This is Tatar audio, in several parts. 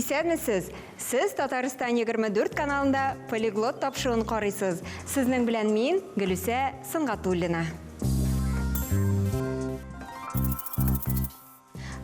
Исәнмесез! Сез Татарстан 24 каналында Полиглот тапшыруын карыйсыз. Сезнең белән мин, Гөлүсә Сөнгатуллина.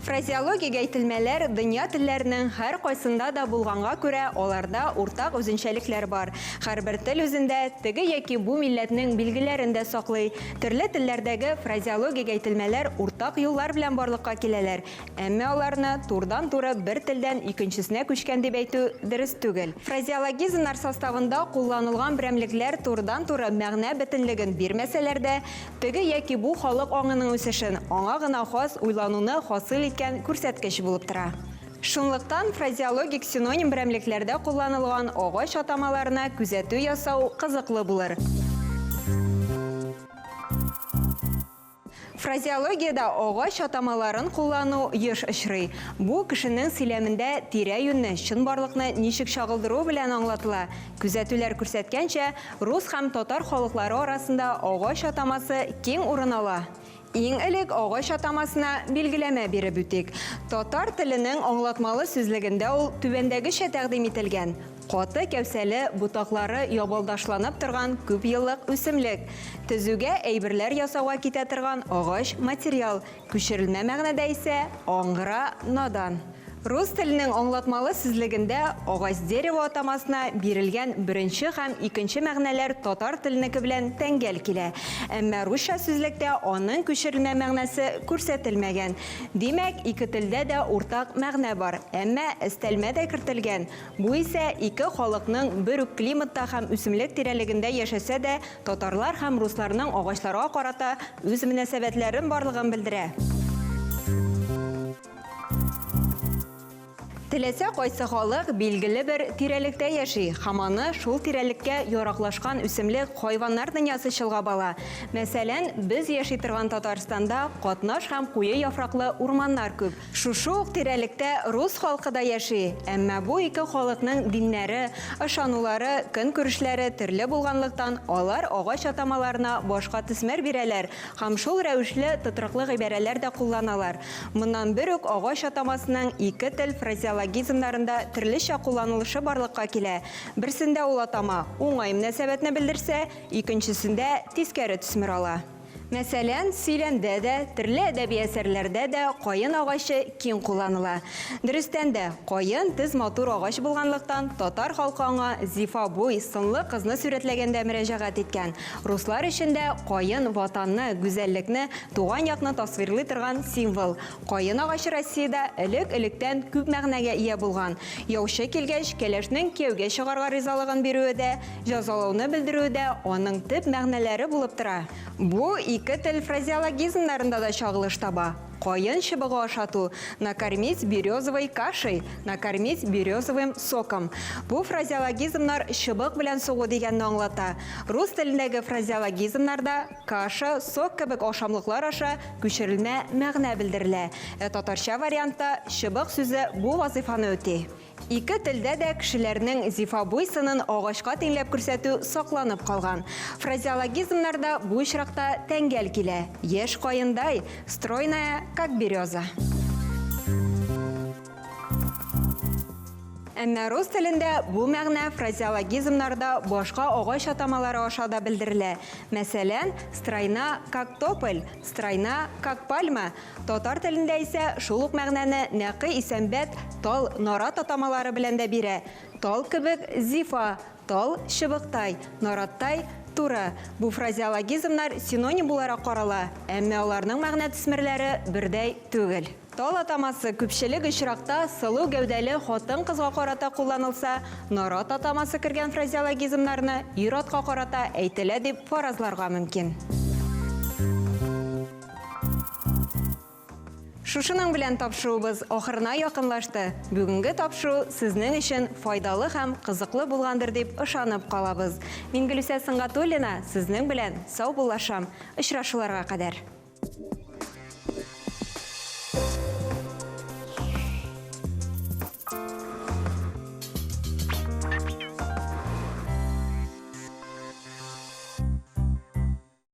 Фразеологик әйтелмәләр дөнья телләренең һәркайсында да булганга күрә, аларда уртак үзенчәлекләр бар. Һәрбер тел үзендә теге яки бу милләтнең билгеләрен дә саклый. Төрле телләрдәге фразеологик әйтелмәләр уртак юллар белән барлыкка киләләр, әмма аларны турыдан-туры бер телдән икенчесенә күчкән дип әйтү дөрес түгел. Фразеологизмнар составында кулланылган берәмлекләр турыдан-туры мәгънә бөтенлеген бирмәсәләр дә, Теге яки бу халык аңының үсешен, аңа гына хас уйлануны хасил иткән күрсәткеч булып тора. Шунлыктан фразеологик синоним берәмлекләрдә кулланылган агач атамаларына күзәтү ясау кызыклы булыр. Фразеологиядә агач атамаларын куллану еш очрый. Бу кешенең сөйләмендә тирә-юньне, чынбарлыкны ничек чагылдыруы белән аңлатыла. Күзәтүләр күрсәткәнчә, рус һәм татар халыклары арасында агач атамасы киң урын ала. Иң элек агач атамасына билгеләмә биреп үтик. Татар теленең аңлатмалы сүзлегендә ул түбәндәгечә тәкъдим ителгән, каты кәүсәле ботаклары ябалдашланып торган күпьеллык үсемлек, төзүгә әйберләр ясауга китә торган агач материал, Күчерелмә мәгънәдә исә, аңгыра, надан. Рус теленең аңлатмалы сүзлегендә агач дерево атамасына бирелгән беренче һәм икенче мәгънәләр татар теленеке белән тәңгәл килә. Әмма русча сүзлектә аның күчерелмә мәгънәсе күрсәтелмәгән. Димәк, ике телдә дә уртак мәгънә бар, әмма өстәлмә дә кертелгән. Бу исә ике халыкның бер үк климатта һәм үсемлек тирәлегендә яшәсә дә, Татарлар һәм русларның агачларга карата үз мөнәсәбәтләрен барлыгын белдерә. Теләсә кайсы халык билгеле бер тирәлектә яши һәм аны шул тирәлеккә яраклашкан үсемлек, хайваннар дөньясы чолгап ала. Мәсәлән, без яши торган Татарстанда катнаш һәм куе яфраклы урманнар күп. Шушы ук тирәлектә рус халкы да яши, әмма бу ике халыкның диннәре, ышанулары, көнкүрешләре төрле булганлыктан, алар агач атамаларына башка төсмер бирәләр һәм шул рәвешле тотрыклы гыйбарәләр дә кулланалар. Моннан бер үк агач атамасының ике тел фразеологизмнарында төрлечә кулланылышы барлыкка килә, берсендә ул атама уңай мөнәсәбәтне белдерсә, икенчесендә тискәре төсмер ала. Мәсәлән, сөйләмдә дә, төрле әдәби әсәрләрдә дә каен агачы киң кулланыла. Дөрестән дә, каен төз матур агач булганлыктан, татар халкы аңа зифа буй, сынлы кызны сурәтләгәндә мөрәҗәгать иткән. Руслар өчен дә каен Ватанны, гүзәллекне, туган якны тасвирлый торган символ. Каен агачы Россиядә элек-электән күп мәгънәгә ия булган. Яучы килгәч, кәләшнең кияүгә чыгарга ризалыгын бирүе дә, җәзалауны белдерүе дә аның төп мәгънәләре булып тора. Бу ике тел фразеологизмнарында да чагылыш таба, каен чыбыгы ашату, накормить березовой кашей, накормить березовым соком. Бу фразеологизмнар чыбык белән сугу дигәнне аңлата. Рус телендәге фразеологизмнарда каша, сок кебек ашамлыклар аша Күчерелмә мәгънә белдерелә. Ә татарча вариантта чыбык сүзе бу вазыйфаны үти. Ике телдә дә кешеләрнең зифа буй-сынын агачка тиңләп күрсәтү сакланып калган. Фразеологизмнар да бу очракта тәңгәл килә, яшь каендай, стройная, как береза. Әмма рус телендә бу мәгънә фразеологизмнарда башка агач атамалары аша да белдерелә. Мәсәлән, стройна, как тополь, стройна, как пальма. Татар телендә исә шул ук мәгънәне Нәкый Исәнбәт тал, нарат атамалары белән дә бирә, тал кебек зифа, тал чыбыктай, нараттай туры. Бу фразеологизмнар синоним буларак карала, әмма аларның мәгънә төсмерләре бердәй түгел. Тал атамасы күпчелек очракта сылу гәүдәле хатын-кызга карата кулланылса, нарат атамасы кергән фразеологизмнарны ир-атка карата әйтелә дип фаразларга мөмкин. Шушының белән тапшыруыбыз ахырына якынлашты. Бүгенге тапшыру сезнең өчен файдалы һәм кызыклы булгандыр дип ышанып калабыз. Мин Гөлүсә Сөнгатуллина сезнең белән саубуллашам. Очрашуларга кадәр.